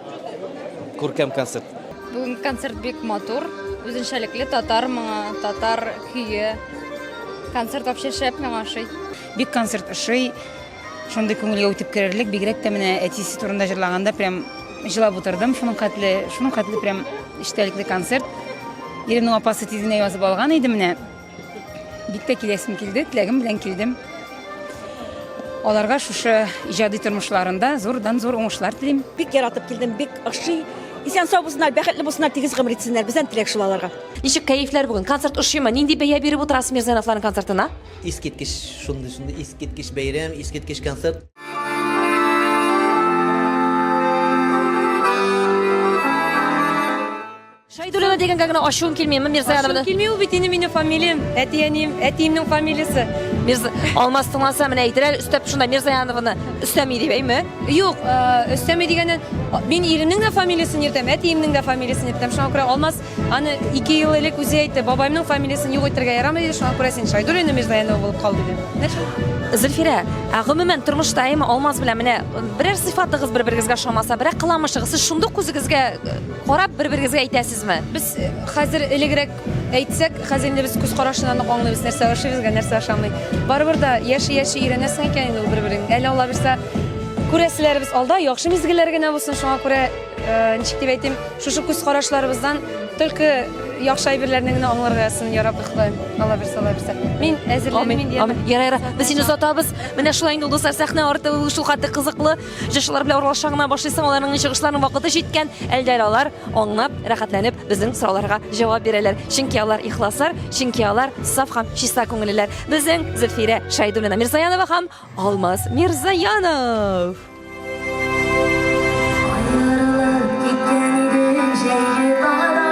күркәм концерт. Бүгенге концерт бик матур, үзенчәлекле татар моңы, татар көе. Концерт вообще шәп миңа ошый. Бик концерт ошый. Шундый күңелгә үтеп керерлек, бигрәк тә менә әтисе турында җырлаганда прям җылап утырдым. Шуның хәтле, шуның хәтле прям эчтәлекле концерт. Иремнең апасы тиз генә язып алган иде менә. Бик тә киләсем килде, теләгем белән килдем. Аларга шушы иҗади тормышларында зурдан-зур уңышлар телим. Бик яратып килдем, бик ошый. Исән сау булсыннар, бәхетле булсыннар, тигез гомер итсеннәр. Бездән теләк шул аларга. Ничек кәефләр бүген? Концерт ошыймы? Нинди бәя биреп утырасыз Мирзаяновларның концертына? Искиткеч шундый шундый искиткеч бәйрәм, искиткеч концерт. Шәйдуллина дигәнгә генә ачуым килмиме Мирзаяновны? Ачуым килми, ул бит инде минем фамилиям, әти-әнием, әтиемнең фамилиясе. Мирза Алмаз тыңласа, менә әйтер әле, өстәп шунда Мирзаянованы өстәми дип, әйме? Юк, э, өстәми дигәннән, мин иремнең дә фамилиясен йөртәм, әтиемнең дә фамилиясен йөртәм. Шуңа күрә Алмаз аны ике ел элек үзе әйтте, бабаймның фамилиясен юк итәргә ярамый диде, шуңа күрә син Шәйдуллина Мирзаянова булып кал диде. Менә шул. Зөлфирә, ә гомумән тормышта әйме Алмаз белән менә берәр сыйфатыгыз бер-берегезгә ошамаса, берәр кыланмышыгыз, сез шундук күзегезгә карап бер-берегезгә әйтәсезме? Дисезме? Без э, хәзер элегрәк әйтсәк, хәзер инде без күз карашыннан ук аңлыйбыз, нәрсә ошый безгә, нәрсә ошамый. Барыбер да яши-яши өйрәнәсең икән инде ул бер-берең. Әле Алла бирсә, күрәселәребез алда, яхшы мизгелләр генә булсын, шуңа күрә, э, ничек дип әйтим, шушы күз карашларыбыздан только яхшы әйберләрне генә аңларга язсын, я Рабби Ходаем. Алла бирсә, Алла бирсә. Мин әзерләнмим Амин. Амин. Ярар, ярар. Без сине озатабыз. Менә шулай инде ул, дуслар, сәхнә арты ул шул хәтле кызыклы. Җырчылар белән аралаша гына башлыйсың, аларның чыгышларының вакыты җиткән. Әлдә әле алар аңлап, рәхәтләнеп безнең сорауларга җавап бирәләр. Чөнки алар ихласлар, чөнки алар саф һәм чиста күңеллеләр. Безнең Зөлфирә Шәйдуллина Мирзаянова һәм Алмаз Мирзаянов. Аерылып киткән идек җәйге таңда.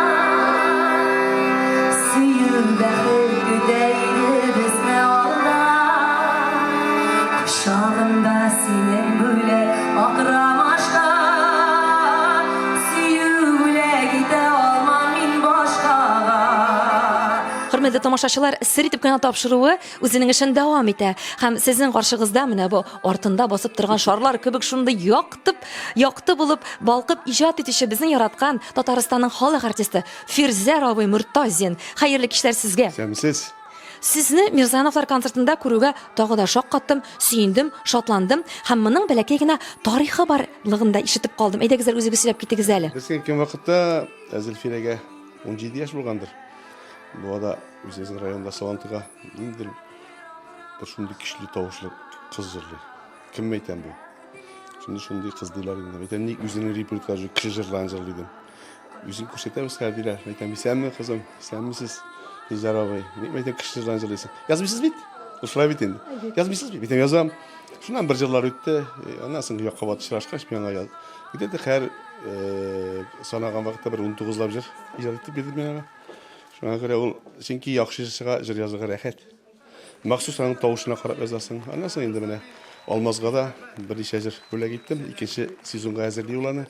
Сөю бәхет көтә иде безне алда. Кочагында синең бүләк ак ромашка. Сөю бүләк итә алмам мин башкага. Хөрмәтле тамашачылар, сер итеп кенә тапшыруы үзенең эшен дәвам итә. Һәм сезнең каршыгызда менә бу артында басып торган шарлар кебек шундый яктып, якты булып, балкып иҗат итүче безнең яраткан Татарстанның халык артисты Фирзәр абый Мортазин. Хәерле кичләр сезгә. Исәнмесез. Сезне Мирзаяновлар концертында күрүгә тагы да шаккаттым, сөендем, шатландым һәм моның бәләкәй генә тарихы барлыгын да ишетеп калдым. Әйдәгез әле үзегез сөйләп китегез әле. Без киткән вакытта Зөлфирәгә 17 яшь булгандыр. Буада үзебезнең районда Салантыга ниндидер бер шундый көчле тавышлы кыз җырлый. Кем әйтәм бу? Шундый шундый кыз диләр инде. Әйтәм, ник үзенең репертуары юк, кеше җырларын җырлый дим. Үзен күрсәтәбез хәзер диләр. Әйтәм, исәнме кызым, исәнмесез, Илзар абый. Ник әйтәм, кеше җырларын җырлыйсың? Язмыйсыз бит? Ул шулай бит инде. Язмыйсыз бит? Әйтәм, язам. Шуннан бер җырлар үтте. Аннан соң якка кабат очрашкач, мин аңа яз. Где-то хәр санаган вакытта бер 19 лап җыр иҗат итеп бирдем мин аңа. Шуңа күрә ул, чөнки яхшы җырчыга җыр язырга рәхәт. Махсус аның тавышына карап язасың. Аннан соң инде менә Алмазга да берничә җыр бүләк иттем. Икенче сезонга әзерли ул аны.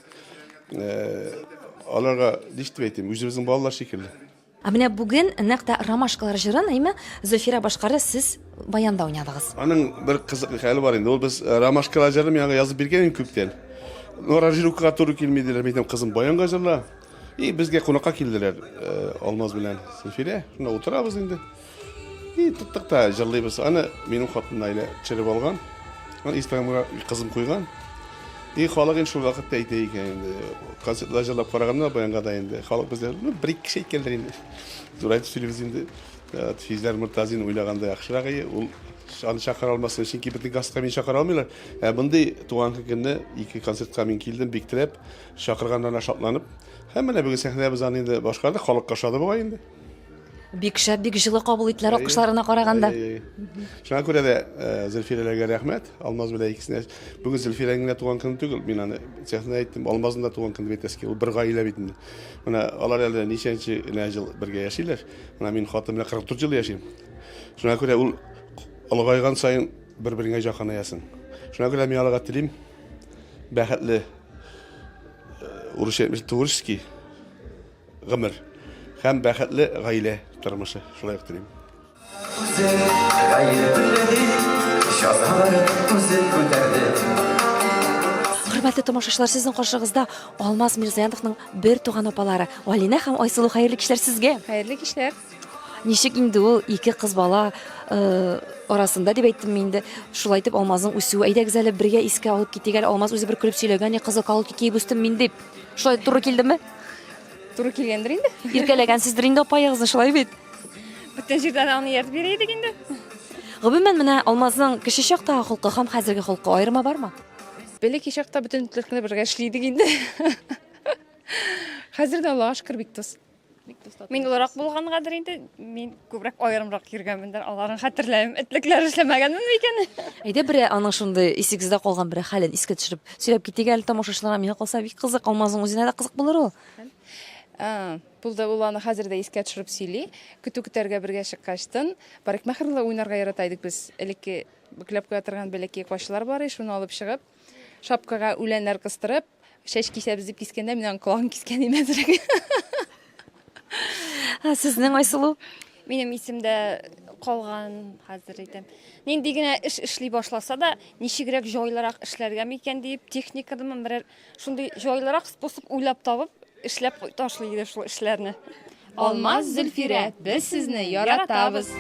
Аларга ничек дип әйтим, үзебезнең балалар шикелле. Ә менә бүген нәкъ тә Ромашкалар җырын, әйме, Зөлфирә башкарды, сез баянда уйнадыгыз. Аның бер кызыклы хәле бар инде. Ул без Ромашкалар җырын миңа язып биргән инде күптән. Но аранжировкага туры килми диләр. Мин әйтәм, кызым, баянга җырла. И безгә кунакка килделәр Алмаз белән Зөлфирә. Шунда утырабыз инде. И тоттык та җырлыйбыз. Аны минем хатын Наилә төшереп алган. Аны Инстаграмга кызым куйган. И халык инде шул вакытта әйтә икән инде. Концертлар җырлап караганда баянга да инде халык бездә ну, бер-ике кеше әйткәндер инде. Зур әйтеп сөйлибез инде. Физләр Мортазин уйлаганда яхшырак иде. Ул аны чакыра алмасын, чөнки бөтен концертка мине чакыра алмыйлар. Ә мондый туган көнне ике концертка мин килдем, бик теләп, чакырганнарына шатланып. Һәм менә бүген сәхнәдә без аны инде башкардык, халыкка ошады бугай инде. Бик шәп, бик җылы кабул иттеләр алкышларына караганда. Шуңа күрә дә э, Зөлфирәләргә рәхмәт. Алмаз белән икесенә. Бүген Зөлфирәнең генә туган көне түгел, мин аны сәхнәдә әйттем. Алмазның да туган көне дип әйтәсе килә. Ул бер гаилә бит инде. Менә алар әле ничәнче генә ел бергә яшиләр. Менә мин хатын белән 44 ел яшим. Шуңа күрә ул олыгайган саен бер-береңә якынаясың. Шуңа күрә мин аларга телим бәхетле э, урысча әйтмешли творческий гомер һәм бәхетле гаилә тормышы шулай ук телим. Үзен гаепле дип, җазаларын үзен күтәрде. Хөрмәтле тамашачылар, сезнең каршыгызда Алмаз Мирзаяновның бер туган апалары Алинә һәм Айсылу. Хәерле кичләр сезгә. Хәерле кичләр. Ничек инде ул ике кыз бала э, арасында дип әйттем инде. Шулай итеп Алмазның үсүе. Әйдәгез әле бергә искә алып китик әле. Алмаз үзе бер көлеп сөйләгән, кызыл калки киеп үстем мин дип. Шулай туры килдеме? Туры килгәндер инде. Иркәләгәнсездер инде апаегызны, шулай бит? Бүтән җирдән аны ияртеп йөри идек инде. Гомумән, менә Алмазның кече чактагы холкы һәм хәзерге холкы аерма бармы? Бәләкәй чакта бөтен этлекне бергә эшли идек инде. Хәзер дә Аллага шөкер бик дус. Мин олырак булгангадыр инде, мин күбрәк аерымрак йөргәнмендер, аларын хәтерләмим, этлекләр эшләмәгәнмен микән? Әйдә берәр аның шундый исегездә калган берәр хәлен искә төшереп сөйләп китик әле тамашачыларга. Миңа калса бик кызык, Алмазның үзенә дә кызык булыр ул. Булды, ул аны хәзер дә искә төшереп сөйли. Көтү көтәргә бергә чыккачтын, парикмахерлы уйнарга ярата идек без. Элекке бөкләп куя торган бәләкәй кашчылар бар иде, шуны алып чыгып, шапкага үләннәр кыстырып, Чәч кисәбез дип кискәндә мин аның колагын кискән идем әзрәк. Ә сезнең Айсылу? Минем исемдә калган хәзер әйтәм. Нинди генә эш эшли башласа да, ничегрәк җайлырак эшләргә микән диеп, техникадамы берәр шундый җайлырак способ уйлап табып, Эшләп ташлый иде шул эшләрне. Алмаз, Зөлфирә, без сезне яратабыз.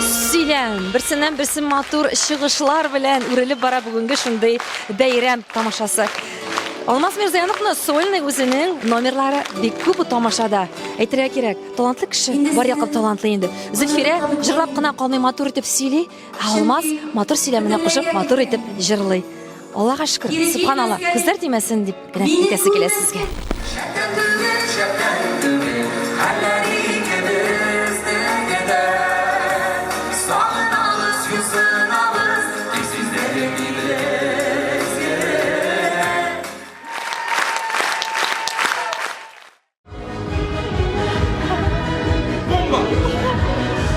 Сөйләм, берсеннән берсе матур чыгышлар белән үрелеп бара бүгенге шундый бәйрәм тамашасы. Алмаз Мирзаяновны сольный үзенең номерлары бик күп бу тамашада. Әйтергә кирәк, талантлы кеше, бар яклап талантлы инде. Зөлфирә җырлап кына калмый, матур итеп сөйли, ә Алмаз матур сөйләменә кушып, матур итеп җырлый. Аллага шөкер, субханалла, күзләр тимәсен дип кенә әйтәсе килә сезгә. Шәптән түгел, шәптән түгел, хәлләр икебезнеке дә. Сагынабыз, юсынабыз, тик сиздермибез генә. Бомба!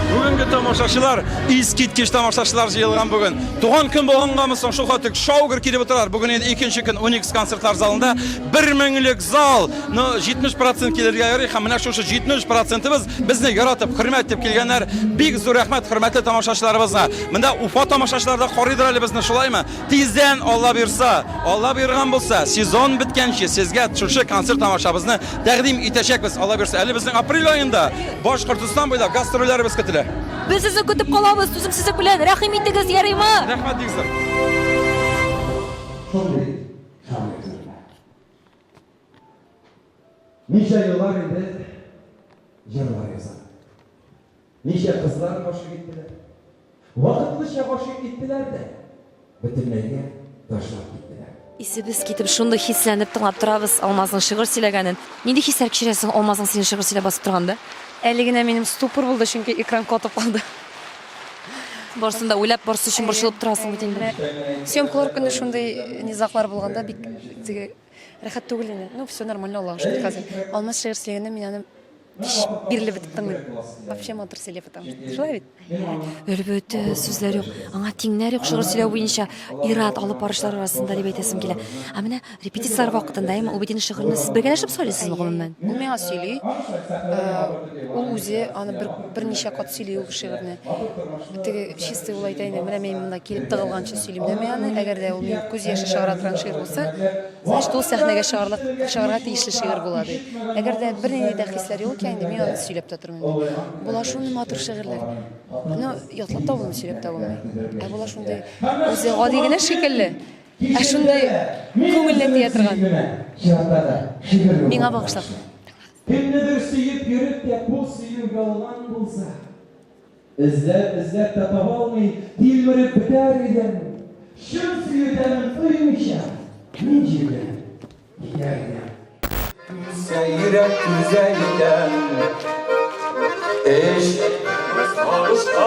Бүгенге тамашачылар, искиткеч тамашачылар җыелган бүген. Туган көн булгангамы соң шул хәтлек шау-гөр килеп утыралар. Бүген инде икенче көн Уникс концертлар залында бер меңлек зал. Но 70% килергә ярый һәм менә шушы 70%ыбыз безне яратып, хөрмәт итеп килгәннәр. Бик зур рәхмәт хөрмәтле тамашачыларыбызга. Монда Уфа тамашачылары да карыйдыр әле безне, шулаймы? Тиздән, Алла боерса, Алла боерган булса, сезон беткәнче сезгә шушы концерт тамашабызны тәкъдим итәчәкбез, Алла боерса. Әле безнең апрель аенда Башкортостан буйлап гастрольләребез көтелә. Без сезне көтеп калабыз, түземсезлек белән. Рәхим итегез, ярыймы? Рәхмәт бик зур. Шундый шагыйрь җырлар. Ничә еллар инде җырлар язам. Ничә кызлар гашыйк иттеләр. Вакытлыча гашыйк иттеләр дә, бөтенләйгә ташлап киттеләр. Исебез китеп, шундый хисләнеп тыңлап торабыз Алмазның шигырь сөйләгәнен. Нинди хисләр кичерәсең Алмазның синең шигырь сөйләп басып торганда? Әле генә минем ступор булды, чөнки экран катып калды. Барысын да уйлап, барысы өчен борчылып торасың бит инде. Съемкалар көне шундый низаглар булганда бик теге рәхәт түгел инде. Ну, все нормально, Аллага шөкер хәзер. Алмаз шигырь сөйләгәндә мин аны Һич бирелеп бетеп тыңлыйм. Вообще матур сөйли, потому что. Шулай бит? Әлбәттә, сүзләр юк. Аңа тиңнәр юк шигырь сөйләү буенча ир-ат алып баручылар арасында дип әйтәсем килә. Ә менә репетицияләр вакытында, әйме, ул бит инде шигырьне сез бергәләшеп сөйлисезме гомумән? Ул миңа сөйли. Ул үзе аны бер берничә кат сөйли ул шигырьне. Теге чистый ул әйтә инде, менә мин монда килеп тыгылганчы сөйлим дә мин аны. Әгәр дә ул минем күз яше чыгара торган шигырь булса, Значит, ул сәхнәгә чыгарлык, чыгарга тиешле шигырь була ди. Әгәр дә бернинди дә хисләр юк икән инде, мин аны сөйләп тә тормыйм ди. Була шундый матур шигырьләр. Ну, ятлап та булмый, сөйләп тә булмый. Ә була шундый үзе гади генә шикелле, ә шундый күңелне тия торган. Миңа багышлап. Кемнедер сөеп йөреп тә бу сөю ялган булса. Эзләп-эзләп тә таба алмый, тилмереп бетәр идем. Чын сөю тәмен тоймыйча, мин җирдән китәр идем. Түзә йөрәк, түзә икән, Эч сагышка.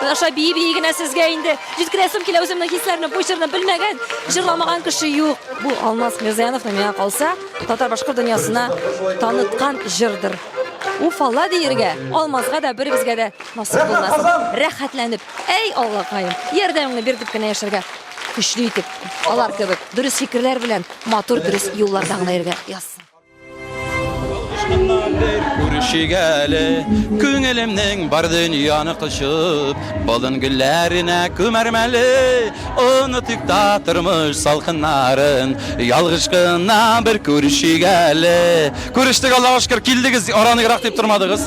Менә шулай бии-бии генә сезгә инде җиткерәсем килә үземнең хисләрне, бу җырны белмәгән, җырламаган кеше юк. Бу Алмаз Мирзаяновны миңа калса, татар-башкорт дөньясына таныткан җырдыр. Уфалла диергә, Алмазга да, беребезгә дә насыйп булмасын. Рәхәтләнеп, әй Аллакаем, ярдәмеңне бир дип кенә яшәргә көчле итеп, алар кебек дөрес фикерләр белән матур дөрес юлларда гына йөрергә язсын. Бер күрешик әле, күңелемнең бар дөньяны кочып, болын гөлләренә күмәрмәле, онытыйк та тормыш салкыннарын, ялгыш кына бер күрешик әле. Күрештек, Аллага шөкер, килдегез, араны ерак дип тормадыгыз.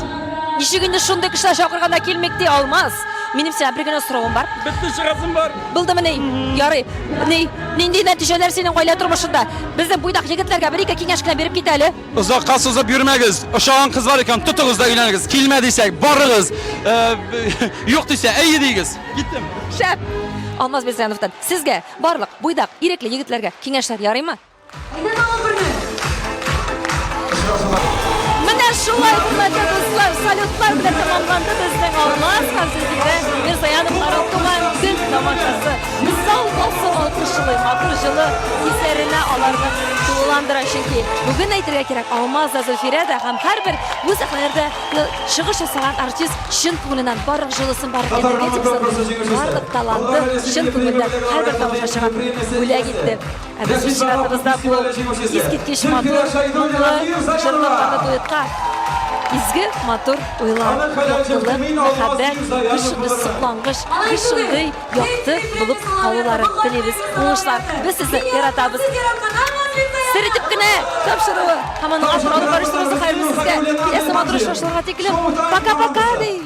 Ничек инде шундый кешеләр чакырганда килмик ди Алмаз. Минем сиңа бер генә соравым бар. Бетте, чыгасым бар. Булдымыни? Ярый. Ни, нинди нәтиҗәләр синең гаилә тормышында? Безнең буйдак егетләргә бер-ике киңәш кенә биреп кит әле. Озакка сузып йөрмәгез. Ошаган кыз бар икән, тотыгыз да өйләнегез. Килмә дисәк, барыгыз. Э, юк дисә, әйе диегез. Киттем. Шәп! Алмаз Мирзаяновтан сезгә, барлык буйдак, ирекле егетләргә киңәшләр ярыймы? Менә шулай, хөрмәтле дуслар, салютлар белән тәмамланды безнең Алмаз һәм Зөлфирә Мирзаяновларның туган көн тамашасы. Зал басып алкышлый, матур җылы хисләренә аларны тулыландыра, чөнки бүген әйтергә кирәк, Алмаз да, Зөлфирә дә һәм һәрбер бу сәхнәләрдә чыгыш ясаган артист чын күңеленнән барлык җылысын, барлык энергетикасын, барлык талантын чын күңелдән һәрбер тамашачыга бүләк итте. Ә без үз чиратыбызда бу искиткеч матур, моңлы җырлы дуэтка Изге, матур уйлар, яктылык, мәхәббәт, гел шундый соклангыч, гел шундый якты булып калуларын телибез. Уңышлар! Без сезне яратабыз. Сер итеп кенә тапшыруы һәм аның авторы алып баручы Роза Хәйруллина сезгә киләсе матур очрашуларга тиклем пока-пока ди.